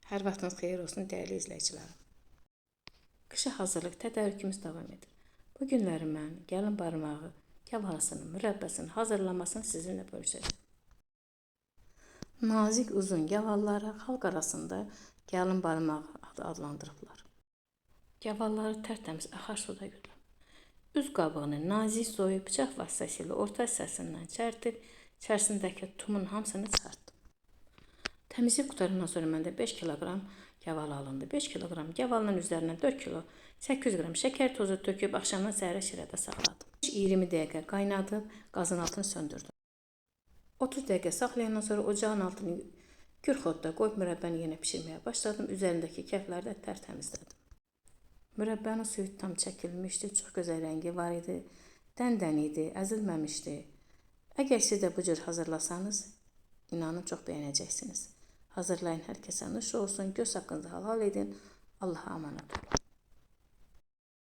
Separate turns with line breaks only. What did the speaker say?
Hər vaxtınız xeyir olsun dəyərli izləyicilərim. Qışa hazırlıq tədarükümüz davam edir. Bu günləri mən gəlin barmağı gavalısının, mürəbbəsinin hazırlanmasını sizinlə bölüşəcəm. Nazik uzun gavalları xalq arasında gəlin barmağı adı adlandırıblar. Gavalları tərtəmiz axar suda yudum. Üz qabığını nazik soyub bıçaq vasitəsilə orta hissəsindən çərtib, içərisindəki tumun hamısını çıxartdım. Təmizləyib qutarandan sonra məndə 5 kiloqram gaval alındı. 5 kiloqram gavalının üzərinə 4 kilo 800 qram şəkər tozu töküb axşamdan səhərə şirədə saxladım. 20 dəqiqə qaynadıb qazın altını söndürdüm. 30 dəqiqə saxlayandan sonra ocağın altını gür xodda qoyub mürəbbəni yenə bişirməyə başladım. Üzərindəki kəfləri də tərtəmizlədim. Mürəbbənin suyu tam çəkilmişdi, çox gözəl rəngi var idi, dən-dən idi, əzilməmişdi. Əgər siz də bu cür hazırlasanız, inanın çox bəyənəcəksiniz. Hazırlayın, hər kəsə nuş olsun, göz haqqınızı halal edin. Allaha amanət olun.